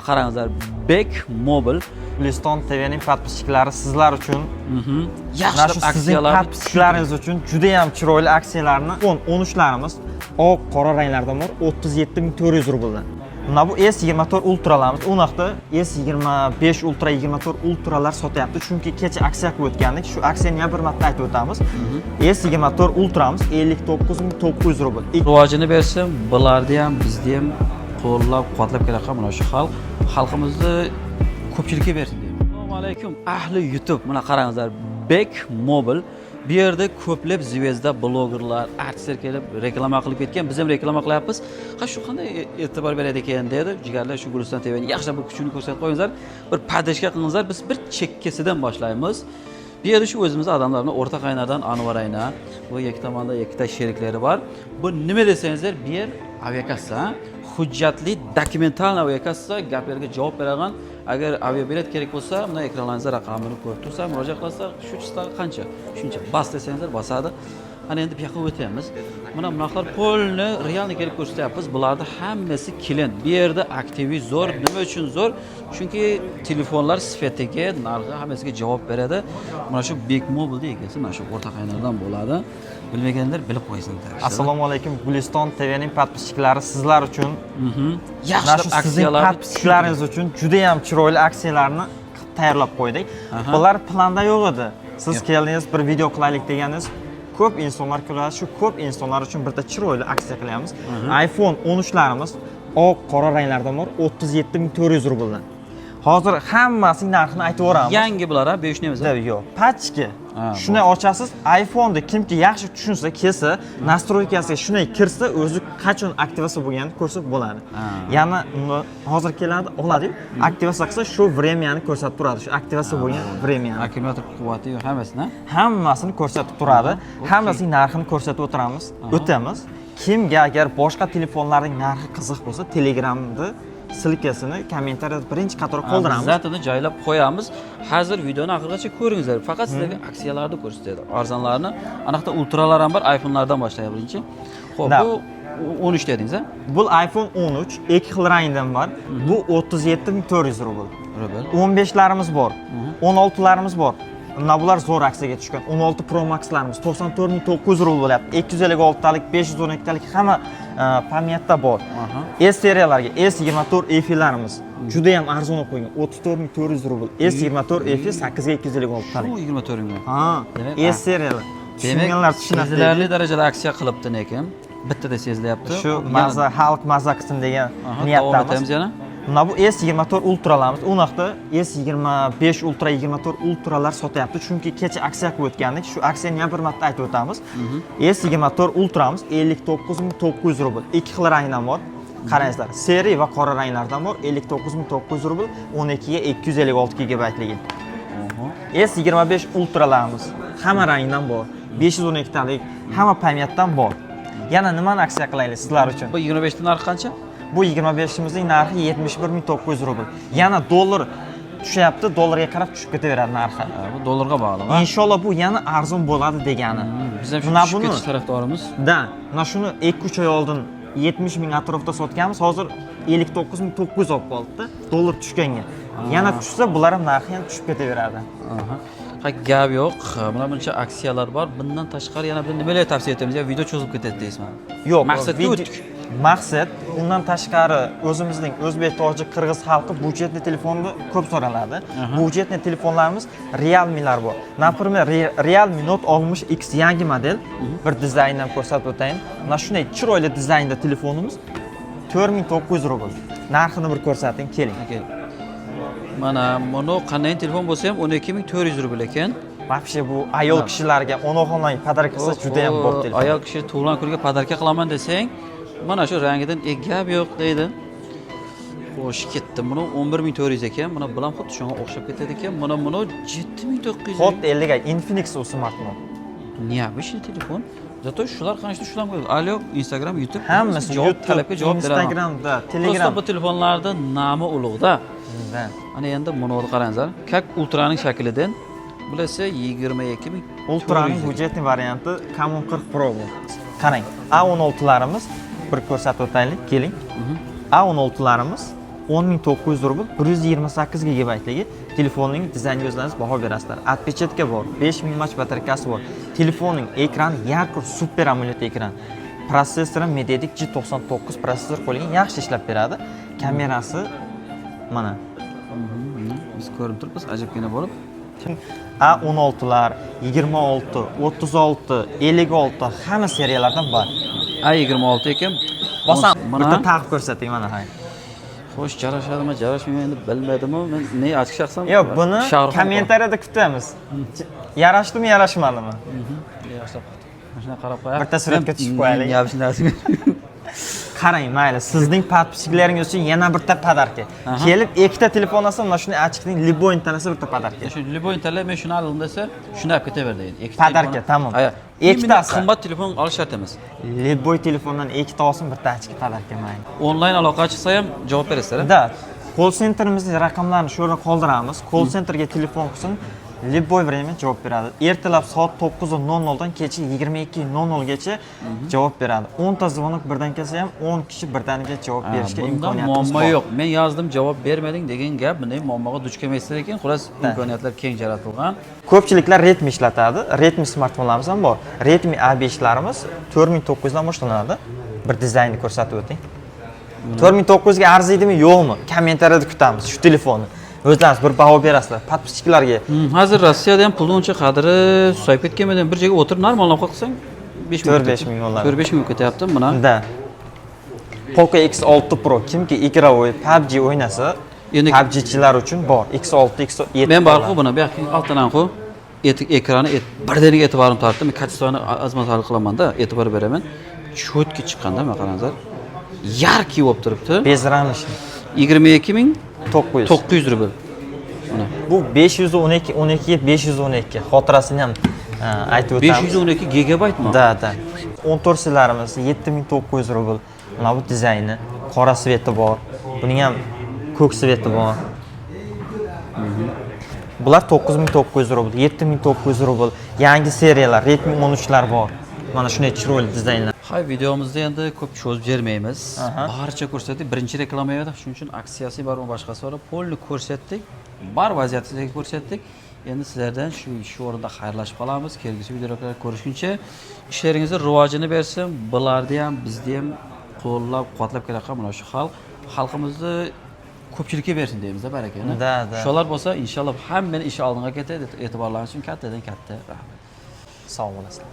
Qarangizlar, Bek Mobile. Guliston TVning подписчиklari, sizlar uchun mana Yaxshilab shu sizning aksiyalarni подписчиklaringiz uchun juda ham chiroyli aksiyalarni. 10 13larimiz oq, qora ranglardan bor, 37 400 rubldan. Mana bu S24 Ultralarimiz. U narxda S25 Ultra, 24 Ultralar sotyapti, chunki kecha aksiya qilib o'tgandik. Shu aksiyani yana bir marta aytib o'tamiz. S24 Ultramiz 59 900 rubl. Rivojini bersin, bularni ham, bizni ham qo'llab quvvatlab kelayotgan mana shu xalq, xalqimizni ko'pchilikka bersin deyman. Assalomu alaykum, ahli YouTube. Mana qarangizlar, Bek Mobile. Bu yerda ko'plab звезда, blogerlar, artistlar kelib reklama qilib ketgan. Biz ham reklama qilyapmiz. Ha, shu qanday e'tibor beradi ekan dedi. Jigarlar, shu Guliston TVni yaxshilab bir kuchini ko'rsatib qo'yinglar. Bir поддержка qilinglar. Biz bir chekkasidan boshlaymiz. Bu yerda shu o'zimizni odamlarni, o'rta qaynardan Anvar ayna, bu ikki tomonda ikkita sheriklari bor. Bu nima desangizlar, bu yer aviakassa, hujjatli, документал aviakassa, gaplarga javob beradigan. Agar aviabilet kerak bo'lsa, mana ekranlaringizda raqamini ko'rib tursa, murojaat qilsa, shu числа qancha? Shuncha bas desangizlar bosadi. Ana endi bu yoqqa o'tamiz. Mana bunaqalar полный реальный kelib ko'rsatyapmiz. Bularni hammasi клиент. Bu yerda aktivi zo'r. Nima uchun zo'r? Chunki telefonlar sifatiga, narxi, hammasiga javob beradi. Mana shu Bek Mobilni egasi mana shu o'rta qaynardan bo'ladi. Bilmaganlar bilib qo'ysin. Assalomu alaykum, Guliston TVning подписчиклari, sizlar uchun mana Yaxshilab shu sizning aksiyalarni подписчиklaringiz uchun juda ham chiroyli aksiyalarni qilib tayyorlab qo'ydik. Bular planda yo'q edi. Siz keldingiz, bir video qilaylik deganingiz, ko'p insonlar ko'radi. Shu ko'p insonlar uchun bitta chiroyli aksiya qilyapmiz. iPhone 13larimiz oq, qora ranglardan bor, 37 400 rubldan. Hozir hammasining narxini aytib yuboramiz. Yangi bular, ha, 5 emas, ha? Yo'q, пачка. Ha, Shunday ochasiz, iPhone'ni kimki yaxshi tushunsa, kelsa, настройкasiga shunday kirsa, o'zi qachon aktivatsiya bo'lganini ko'rsa bo'ladi. Ya'ni uni hozir keladi, oladi, aktivatsiya qilsa, shu времяni ko'rsatib turadi, shu aktivatsiya bo'lgan времяni. Akkumulyator quvvati yo'q, hammasini, ha? Hammasini ko'rsatib turadi. Hammasining narxini ko'rsatib o'tiramiz, o'tamiz. Kimga agar boshqa telefonlarning narxi qiziq bo'lsa, Telegramni ссылкасini kommentariyada birinchi qatorga qoldiramiz. Zatini joylab qo'yamiz. Hozir videoni oxirigacha ko'ringizlar. Faqat sizlarga aksiyalarni ko'rsatadi. Arzonlarni. Anaqda ultralar ham bor, iPhone'lardan boshlaylik birinchi. Xo'p, Да. bu 13 dedingiz, ha? Bu iPhone 13 ikki xil rangdan bor. Bu 37 400 rubl. Rubl. 15larimiz bor. 16larimiz bor. Mana bular zo'r aksiyaga tushgan. 16 Pro Maxlarimiz 94 900 rubl bo'lyapti. 256 talik, 512 talik hamma памятda bor. S seriyalarga S24 FElarimiz juda ham arzon olib qo'ygan. 34 400 rubl. S24 FE 8 ga 256 Shu talik. 24 ming. Ha, Demak, S seriyalar. Demak, Tushunganlar tushunadi. sezilarli darajada aksiya qilibdi lekin. Bittada sezilyapti. Shu Yana- maza, xalq maza qilsin degan Aha, davom niyatdamiz. etamiz yana. Mana bu S24 Ultralarimiz. U narxda S25 Ultra, 24 Ultralar sotyapti, chunki kecha aksiya qilib o'tgandik. Shu aksiyani yana bir marta aytib o'tamiz. S24 Ultramiz 59 900 rubl. Ikki xil rangdan bor. Qarangizlar, серый va qora ranglardan bor. 59 900 rubl, 12 ga 256 gigabaytligi. S25 Ultralarimiz hamma rangdan bor. 512 talik, hamma памятdan bor. Yana nimani aksiya qilaylik sizlar uchun? Bu 25 ta narxi qancha? Bu 25imizning narxi 71 900 rubl. Yana dollar tushyapti, dollarga qarab tushib ketaveradi narxi. Ha, bu dollarga bog'liq, ha? Inshaalloh, bu yana arzon bo'ladi degani. Biz ham shu Mana tushib buni ketish tarafdorimiz. Да, mana shuni 2-3 oy oldin 70 ming atrofida sotganmiz, hozir 59 900 olib qoldi, dollar tushganga. Yana tushsa, bular ham narxi ham tushib ketaveradi. Aha. Ha, gap yo'q. Mana buncha aksiyalar bor. Bundan tashqari yana bir nimalar tavsiya etamiz? Ya video cho'zilib ketadi deysizmi? Yo'q, Maqsadga o'tdik. Maqsad undan tashqari, o'zimizning o'zbek, tojik, qirg'iz xalqi бюджетный telefonni ko'p so'raladi. Бюджетный telefonlarimiz Realme'lar bor. Например, Realme Note 60 X, yangi model. Bir dizayndan ham ko'rsatib o'tayin. Mana shunday chiroyli dizaynda telefonimiz 4900 rubl. Narxini bir ko'rsating, keling. Okey. Mana buni qanday telefon bo'lsa ham 12 400 rubl ekan. Вообще bu ayol kishilarga, onaxonlarga подарка qilsa, juda ham bor telefon. Ayol kishi tug'ilgan kunga подарка qilaman desang, mana shu rangidan gap yo'q deydi. Xo'sh, ketdi. Buni 11 400 ekan. Buni bilan xuddi shunga o'xshab ketadi ekan. Mana buni 7900. Hot 50 ga Infinix u smartfon. Необычный telefon. Зато shular qancha, shular qo'yadi. Alo, Instagram, YouTube Hammasi javob, YouTube, talabga javob beradi. Instagramda, Просто Telegram. bu telefonlarda nomi ulug'da. Да. Ana endi buni qarangizlar. Как Ultraning shaklidan. Bular esa 22 ming. Ultraning бюджетный varianti Camon 40 Pro bu. Qarang, A16larimiz bir ko'rsatib o'taylik, keling. A16larimiz 10 900 rubl, 128 gigabaytligi. Telefonning dizayniga o'zlaringiz baho berasizlar. Отпечатка bor, 5000 mAh batareykasi bor. Telefonning ekrani яркий Super AMOLED ekran. Protsessori MediaTek G99 protsessor qo'yilgan, yaxshi ishlab beradi. Kamerasi mana. Biz ko'rib turibmiz, ajabgina bo'lib. A16lar, 26, 36, 56, hamma seriyalardan bor. A26 ekan. Bosam, Mana. Bitta taqib ko'rsating mana, hay. Xo'sh, jarashadimi, jarashmaymi, endi bilmadimu. Men ne açık shaxsan. Yo'q, buni Shahrixon. Kommentariyada kutamiz. Yarashdimi, yarashmadimi? Yaxshilab. Mana shunday qarab qo'yaq. Bitta suratga tushib qo'yaylik. Men shunday. Qarang, mayli, sizning подписчик laringiz uchun yana bitta подарка. Kelib ikkita telefon olsa, mana shunday очки ning любой tanlasa, bitta подарка. Shu любой tanlab, men shuni oldim desa, shuni olib ketaver deydi. Ikkita Подарка, telefon- tamom. Aya, Ikkitasi. qimmat telefon olish shart emas. Любой telefondan ikkita olsin, bitta очки подарка, mayli. Onlayn aloqa chiqsa ham javob berasizlar, a? Да, call centerimizning raqamlarini shu yerga qoldiramiz. Call centerga telefon qilsin, любой время javob beradi. Ertalab soat 9:00 dan kechki 22:00 gacha javob beradi. 10 ta звонок birdan kelsa ham, 10 kishi birdaniga javob Ha, berishga bunda imkoniyatimiz muammo bor. yo'q. Men yozdim, javob bermading degan gap, bunday muammoga duch kelmaysizlar ekan. Xullas, imkoniyatlar keng yaratilgan. Ko'pchiliklar Redmi ishlatadi. Redmi smartfonlarimiz ham bor. Redmi A5larimiz 4900 dan boshlanadi. Bir dizaynni ko'rsatib o'ting. 4900 ga arziydimi, yo'qmi? Kommentariyada kutamiz shu telefonni. O'zlaringiz bir baho berasizlar. Подписчик larga. Hozir Rossiyada ham pulni uncha qadri susayib ketganmi? Bir joyga o'tirib normal ovqat qilsang, 5 ming. 4-5 ming bo'ladi. 4-5 ming ketyapti mana. Да. Poco X6 Pro, kimki игровой PUBG o'ynasa, PUBGchilar uchun bor. X6, X7. Men borku, buni bu yoqqa altdan ku ekrani birdaniga e'tiborim tortdi. Men качество ni ozmoz hal qilamanda, e'tibor beraman. Чётко chiqqanda, mana qarangizlar. Яркий bo'lib turibdi. Безрамочный. 22 ming 900. 900 rubl. Mana. Bu 512, 12, 512. Xotirasini ham aytib o'tamiz. 512 gigabaytmi? Да. 14 silarimiz 7900 rubl. Mana bu dizayni, qora цвет i bor. Buning ham ko'k цвет i bor. Bular 9900 rubl, 7900 rubl. Yangi seriyalar, Redmi 13 lar bor. Mana shunday chiroyli dizaynlar. Hay, videomizda endi ko'p cho'zib bermaymiz. Barcha ko'rsatdik. Birinchi reklama edi. Shuning uchun aksiyasi bormi, boshqasi bor. Полный ko'rsatdik. Bor vaziyatni sizlarga ko'rsatdik. Endi sizlardan shu o'rinda xayrlashib qolamiz. Kelgusi videolarda ko'rishguncha ishlaringizni rivojini bersin. Bularni ham, bizni ham qo'llab, quvvatlab kelayotgan mana shu xalq, xalqimizni ko'pchilikka bersin deymiz, barakani. Да. Shular bo'lsa, inshaalloh hammani ishi oldinga ketadi. E'tiborlaringiz uchun kattadan katta rahmat. Sog' bo'lasizlar.